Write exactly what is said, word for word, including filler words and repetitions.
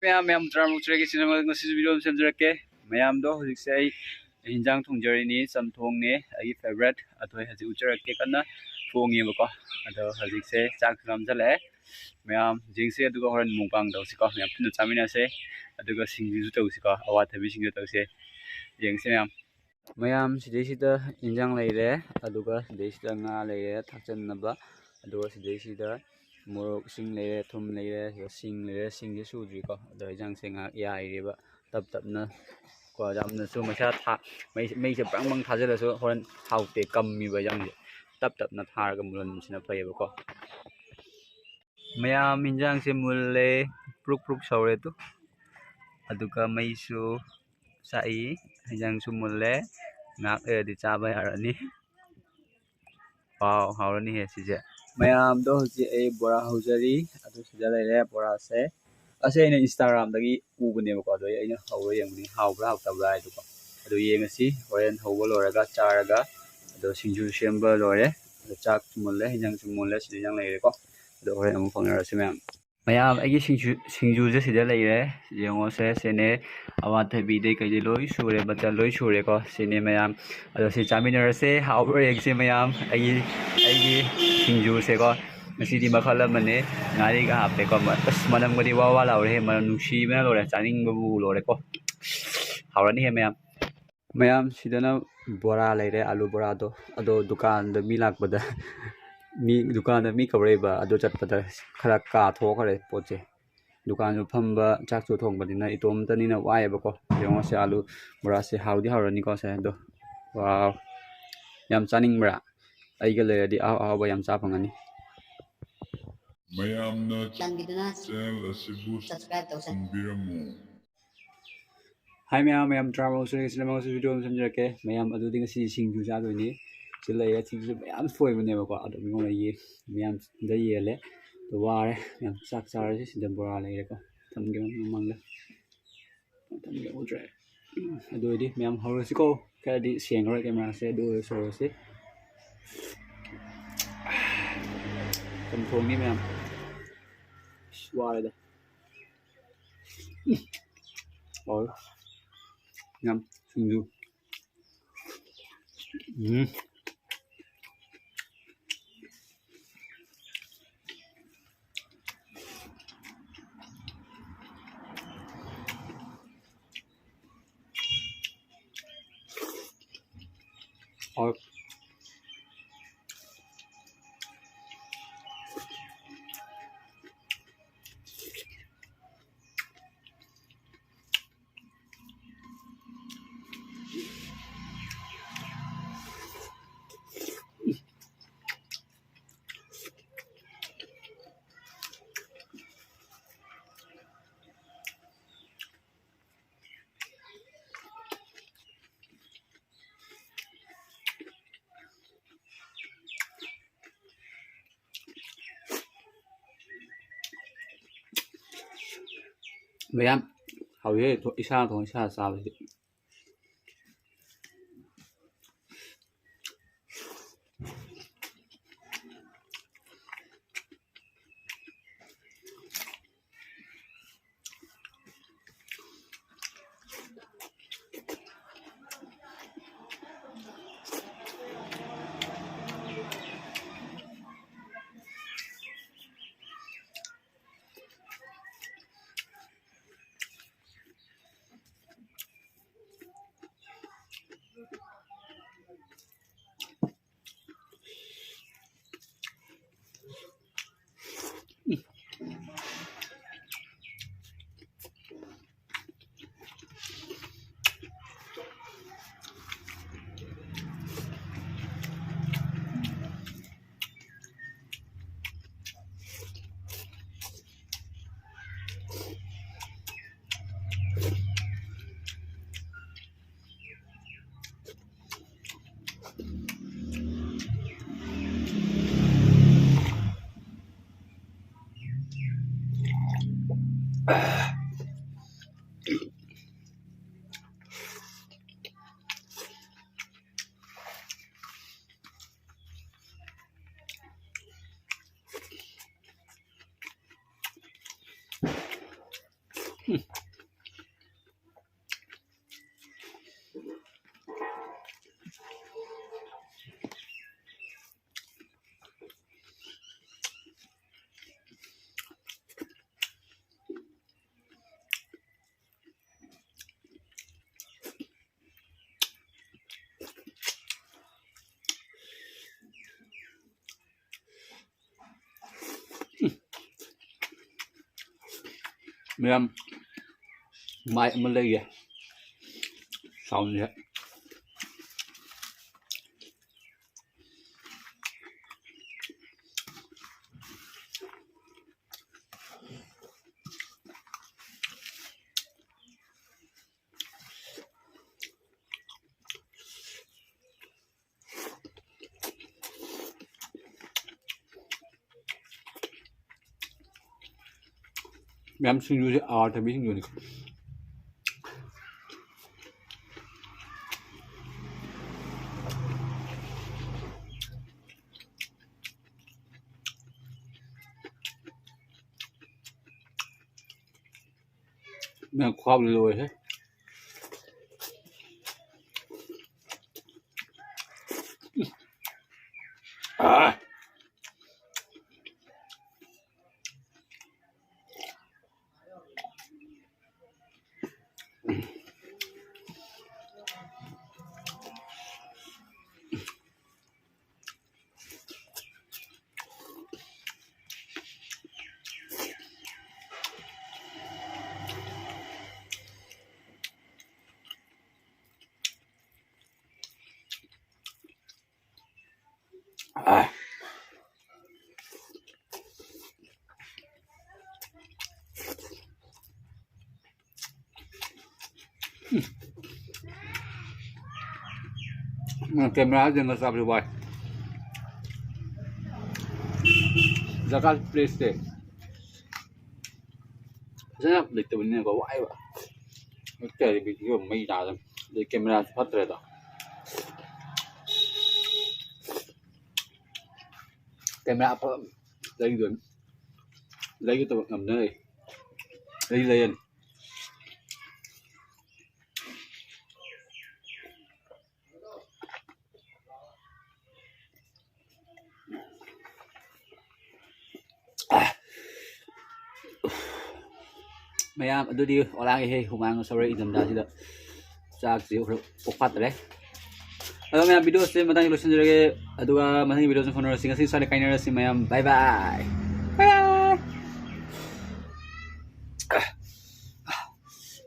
ꯃꯌꯥꯝ, ꯃꯌꯥꯝ ꯇꯔꯥꯃꯨꯛ ꯆꯨꯔꯒꯦ ꯁꯤꯅꯦꯃꯥ ꯉꯁꯤꯁꯨ ꯚꯤꯗꯤꯑꯣ ꯑꯃ ꯁꯦꯝꯖꯔꯛꯀꯦ꯫ ꯃꯌꯥꯝꯗꯣ ꯍꯧꯖꯤꯛꯁꯦ ꯑꯩ ꯍꯤꯟꯖꯥꯡ ꯊꯣꯡꯖꯔꯤꯅꯤ, ꯆꯝꯊꯣꯡꯅꯦ, ꯑꯩꯒꯤ ꯐꯦꯕꯔꯦꯠ꯫ ꯑꯗꯣ ꯑꯩ ꯍꯧꯖꯤꯛ ꯎꯠꯆꯔꯛꯀꯦ, ꯀꯟꯅ ꯊꯣꯡꯉꯦꯕꯀꯣ꯫ ꯑꯗꯣ ꯍꯧꯖꯤꯛꯁꯦ ꯆꯥꯛꯁꯨ ꯂꯥꯝꯁꯤꯜꯂꯛꯑꯦ꯫ ꯃꯌꯥꯝ ꯌꯦꯡꯁꯦ, ꯑꯗꯨꯒ ꯍꯣꯔꯦꯟ ꯃꯨꯛꯕꯥꯡ ꯇꯧꯁꯤꯀꯣ, ꯃꯌꯥꯝ ꯄꯨꯟꯅ ꯆꯥꯃꯤꯟꯅꯁꯦ꯫ ꯑꯗꯨꯒ ꯁꯤꯡꯖꯨꯁꯨ ꯇꯧꯁꯤꯀꯣ, ꯑꯋꯥꯊꯕꯤ ꯁꯤꯡꯖꯨ ꯇꯧꯁꯦ꯫ ꯌꯦꯡꯁꯦ ꯃꯌꯥꯝ꯫ ꯃꯌꯥꯝ, ꯁꯤꯗꯩꯁꯤꯗ ꯏꯟꯖꯥꯡ ꯂꯩꯔꯦ, ꯑꯗꯨꯒ ꯁꯤꯗꯩꯁꯤꯗ ꯉꯥ ꯂꯩꯔꯦ ꯊꯥꯛꯆꯟꯅꯕ, ꯑꯗꯨꯒ ꯁꯤꯗꯩꯁꯤꯗ ꯃꯣꯔꯣꯛ, ꯏꯁꯤꯡ ꯂꯩꯔꯦ, ꯊꯨꯝ ꯂꯩꯔꯦ, ꯑꯗꯨꯒ ꯁꯤꯡ ꯂꯩꯔꯦ꯫ ꯁꯤꯡꯁꯦ ꯁꯨꯗ꯭ꯔꯤꯀꯣ, ꯑꯗꯣ ꯏꯟꯖꯥꯡꯁꯦ ꯉꯥꯏꯍꯥꯛ ꯌꯥꯏꯔꯤꯕ꯫ ꯇꯞ ꯇꯞꯅ ꯀꯣ, ꯌꯥꯝꯅꯁꯨ ꯃꯩꯁꯥ ꯊꯥ-, ꯃꯩ-, ꯃꯩꯁꯦ ꯕ꯭ꯔꯪ ꯕ꯭ꯔꯪ ꯊꯥꯖꯤꯜꯂꯁꯨ ꯍꯣꯔꯦꯟ ꯍꯥꯎꯇꯦ, ꯀꯝꯃꯤꯕ ꯏꯟꯖꯥꯡꯁꯦ꯫ ꯇꯞ ꯇꯞꯅ ꯊꯥꯔꯒ ꯃꯨꯜꯍꯟꯕꯁꯤꯅ ꯐꯩꯌꯦꯕꯀꯣ꯫ ꯃꯌꯥꯝ, ꯏꯟꯖꯥꯡꯁꯦ ꯃꯨꯜꯂꯦ, ꯄ꯭ꯔꯨꯛ ꯄ꯭ꯔꯨꯛ ꯁꯧꯔꯦ ꯇꯨ꯫ ꯑꯗꯨꯒ ꯃꯩꯁꯨ ꯆꯥꯛꯏ, ꯏꯟꯖꯥꯡꯁꯨ ꯃꯨꯜꯂꯦ꯫ ꯉꯥꯏꯍꯥꯛ ꯂꯩꯔꯗꯤ ꯆꯥꯕ ꯌꯥꯔꯅꯤ꯫ ꯋꯥꯎ, ꯍꯥꯎꯔꯅꯤꯍꯦ ꯁꯤꯁꯦ꯫ ꯃꯌꯥꯝꯗꯣ, ꯍꯧꯖꯤꯛ ꯑꯩ ꯕꯣꯔꯥ ꯍꯧꯖꯔꯤ꯫ ꯑꯗꯨ ꯁꯤꯗ ꯂꯩꯔꯦ ꯕꯣꯔꯥꯁꯦ꯫ ꯑꯁꯤ ꯑꯩꯅ Instagram-ꯗꯒꯤ ꯎꯕꯅꯦꯕꯀꯣ, ꯑꯗꯣ ꯑꯩꯅ ꯍꯧꯔ ꯌꯦꯡꯕꯅꯤ, ꯍꯥꯎꯕ꯭ꯔꯥ ꯍꯥꯎꯇꯕ꯭ꯔꯥ ꯍꯥꯏꯗꯣꯀꯣ꯫ ꯑꯗꯨ ꯌꯦꯡꯉꯁꯤ ꯍꯣꯔꯦꯟ ꯍꯧꯕ ꯂꯣꯏꯔꯒ ꯆꯥꯔꯒ꯫ ꯑꯗꯣ ꯁꯤꯡꯖꯨ ꯁꯦꯝꯕ ꯂꯣꯏꯔꯦ꯫ ꯑꯗꯣ ꯆꯥꯛꯁꯨ ꯃꯨꯜꯂꯦ, ꯏꯟꯖꯥꯡꯁꯨ ꯃꯨꯜꯂꯦ, ꯁꯤꯗ ꯏꯟꯖꯥꯡ ꯂꯩꯔꯦꯀꯣ꯫ ꯑꯗꯣ ꯍꯣꯔꯦꯟ ꯑꯃꯨꯛ ꯐꯥꯎꯅꯔꯁꯤ ꯃꯌꯥꯝ꯫ ꯃꯌꯥꯝ, ꯑꯩꯒꯤ ꯁꯤꯡꯖꯨ, ꯁꯤꯡꯖꯨꯁꯦ ꯁꯤꯗ ꯂꯩꯔꯦ꯫ ꯌꯦꯡꯉꯣꯁꯦ, ꯁꯤꯅꯦ ꯑꯋꯥꯊꯕꯤꯗꯩ ꯀꯩꯗꯩ ꯂꯣꯏ ꯁꯨꯔꯦ, ꯃꯆꯜ ꯂꯣꯏ ꯁꯨꯔꯦꯀꯣ꯫ ꯁꯤꯅꯦ ꯃꯌꯥꯝ꯫ ꯑꯗꯣ ꯁꯤ ꯆꯥꯃꯤꯟꯅꯔꯁꯦ, ꯍꯥꯎꯕ꯭ꯔꯥ ꯌꯦꯡꯁꯦ ꯃꯌꯥꯝ꯫ ꯑꯩꯒꯤ, ꯑꯩꯒꯤ ꯁꯤꯡꯖꯨꯁꯦꯀꯣ꯫ ꯉꯁꯤꯗꯤ ꯃꯈꯜ ꯑꯃꯅꯦ, ꯉꯥꯔꯤꯒ ꯍꯥꯞꯄꯦꯀꯣ꯫ ꯃ-, ꯑꯁ, ꯃꯅꯝꯒꯗꯤ ꯋꯥ ꯋꯥ ꯂꯥꯎꯔꯦꯍꯦ, ꯃꯅꯝ ꯅꯨꯡꯁꯤꯕꯅ ꯂꯣꯏꯔꯦ, ꯆꯥꯅꯤꯡꯕꯕꯨ ꯂꯣꯏꯔꯦꯀꯣ꯫ ꯍꯥꯎꯔꯅꯤꯍꯦ ꯃꯌꯥꯝ꯫ ꯃꯌꯥꯝ, ꯁꯤꯗꯅ ꯕꯣꯔꯥ ꯂꯩꯔꯦ, ꯑꯥꯂꯨ ꯕꯣꯔꯥꯗꯣ꯫ ꯑꯗꯣ ꯗꯨꯀꯥꯟꯗ ꯃꯤ ꯂꯥꯛꯄꯗ, ꯃꯤ, ꯗꯨꯀꯥꯟꯗ ꯃꯤ ꯀꯧꯔꯛꯏꯕ, ꯑꯗꯨ ꯆꯠꯄꯗ ꯈꯔ ꯀꯥꯊꯣꯛꯈ꯭ꯔꯦ ꯄꯣꯠꯁꯦ꯫ ꯗꯨꯀꯥꯟꯁꯨ ꯐꯝꯕ, ꯆꯥꯛꯁꯨ ꯊꯣꯡꯕꯅꯤꯅ ꯏꯇꯣꯝꯇꯅꯤꯅ ꯋꯥꯏꯑꯦꯕꯀꯣ꯫ ꯌꯦꯡꯉꯣ ꯁꯦ, ꯑꯥꯂꯨ ꯕꯣꯔꯥꯁꯦ ꯍꯥꯎꯗꯤ ꯍꯥꯎꯔꯅꯤꯀꯣ ꯁꯦ꯫ ꯑꯗꯣ, ꯋꯥꯎ, ꯌꯥꯝ ꯆꯥꯅꯤꯡꯕ꯭ꯔꯥ? ꯑꯩꯒ ꯂꯩꯔꯗꯤ ꯑꯍꯥꯎ ꯑꯍꯥꯎꯕ ꯌꯥꯝ ꯆꯥ ꯐꯪꯒꯅꯤ꯫ ꯃꯌꯥꯝꯅ ꯆꯥꯟꯕꯤꯗꯨꯅ channel ꯑꯁꯤꯕꯨ subscribe ꯇꯧꯁꯟꯕꯤꯔꯝꯃꯨ꯫ ꯍꯥꯏ ꯃꯌꯥꯝ, ꯃꯌꯥꯝ ꯇꯔꯥꯃꯉꯥ ꯁꯨꯔꯦ, ꯁꯤꯗ ꯃꯉꯥ ꯁꯨꯔꯦ ꯚꯤꯗꯤꯑꯣ ꯑꯃ ꯁꯦꯝꯖꯔꯛꯀꯦ꯫ ꯃꯌꯥꯝ, ꯑꯗꯨꯗꯤ ꯉꯁꯤ ꯁꯤꯡꯖꯨ ꯆꯥꯗꯣꯏꯅꯤ꯫ ꯁꯤ ꯂꯩꯔꯦ, ꯁꯤꯡꯖꯨ ꯃꯌꯥꯝ ꯁꯣꯏꯕꯅꯦꯕꯀꯣ꯫ ꯑꯗꯣ ꯃꯤꯉꯣꯟꯗ ꯌꯦ-, ꯃꯌꯥꯝꯗ ꯌꯦꯜꯂꯦ꯫ ꯑꯗꯣ ꯋꯥꯔꯦ꯫ ꯃꯌꯥꯝ ꯆꯥꯛ ꯆꯥꯔꯁꯤ꯫ ꯁꯤꯗ ꯕꯣꯔꯥ ꯂꯩꯔꯦꯀꯣ꯫ ꯊꯝꯒꯦ ꯃꯃꯥꯡꯗ꯫ ꯊꯝꯒꯦ ꯎꯗ꯭ꯔꯦ꯫ ꯑꯗꯨ ꯑꯣꯏꯔꯗꯤ ꯃꯌꯥꯝ ꯍꯧꯔꯁꯤꯀꯣ꯫ ꯈꯔꯗꯤ ꯁꯦꯡꯉꯔꯣꯏ camera-ꯁꯦ꯫ ꯑꯗꯨ ꯑꯣꯏꯔꯁꯨ ꯍꯧꯔꯁꯤ꯫ ꯆꯝꯊꯣꯡꯅꯤ ꯃꯌꯥꯝ꯫ ꯑꯁ, ꯋꯥꯔꯦꯗ꯫ ꯍꯥꯎꯋꯦ ꯌꯥꯝ ꯁꯤꯡꯖꯨ꯫ ꯎꯝ꯫ ꯍꯣꯏ꯫ ꯃꯌꯥꯝ ꯍꯥꯎꯋꯤꯍꯦ, ꯏꯁꯥꯅ ꯊꯣꯡ ꯏꯁꯥꯅ ꯆꯥꯕꯁꯤꯗꯤ꯫ ꯃꯌꯥꯝ, ꯃꯥꯏ ꯑꯃ ꯂꯩꯌꯦ꯫ ꯁꯥꯎꯟꯁꯦ꯫ ꯃꯌꯥꯝ ꯁꯤꯡꯖꯨꯁꯦ ꯑꯋꯥꯊꯕꯤ ꯁꯤꯡꯖꯨꯅꯤ꯫ ꯅꯪ ꯈꯨꯍꯥꯎꯗꯤ ꯂꯣꯏꯔꯦꯍꯦ꯫ ꯑꯥ꯫ ꯑꯥ꯫ ꯎꯝ, camera ꯌꯦꯡꯉ ꯆꯥꯕꯁꯦ ꯋꯥꯏ꯫ ꯖꯒꯥ place ꯁꯦ ꯐꯖꯅ ꯂꯩꯇꯕꯅꯤꯅꯀꯣ, ꯋꯥꯏꯕ꯫ ꯅꯠꯇ꯭ꯔꯗꯤ video ꯃꯩ ꯇꯥꯗꯝ꯫ ꯑꯗꯩ camera ꯁꯨ ꯐꯠꯇ꯭ꯔꯦꯗꯣ꯫ Camera ꯑꯐꯕ ꯂꯩꯗꯣꯏꯅꯤ꯫ ꯂꯩꯒꯗꯕ ꯉꯝꯗꯅ ꯂꯩ꯫ ꯂꯩ ꯂꯩꯔꯅꯤ꯫ ꯃꯌꯥꯝ ꯑꯗꯨꯗꯤ ꯑꯣꯂꯥꯡꯒꯤ ꯍꯦ ꯍꯨꯃꯥꯡ ꯁꯧꯔꯦ ꯏꯪꯊꯝꯊꯥꯁꯤꯗ꯫ ꯆꯥꯛꯁꯤ ꯈꯔ ꯑꯣꯛ ꯐꯥꯠꯇ꯭ꯔꯦ꯫ ꯑꯗꯣ ꯃꯌꯥꯝ ꯚꯤꯗꯤꯑꯣꯁꯦ ꯃꯇꯥꯡꯁꯤ ꯂꯣꯏꯁꯤꯟꯖꯔꯒꯦ꯫ ꯑꯗꯨꯒ ꯃꯊꯪꯒꯤ ꯚꯤꯗꯤꯑꯣꯁꯤ ꯐꯪꯅꯔꯁꯤ꯫ ꯉꯁꯤ ꯁ꯭ꯋꯥꯏꯗ ꯀꯥꯏꯅꯔꯁꯤ ꯃꯌꯥꯝ꯫ ꯕꯥꯏ ꯕꯥꯏ꯫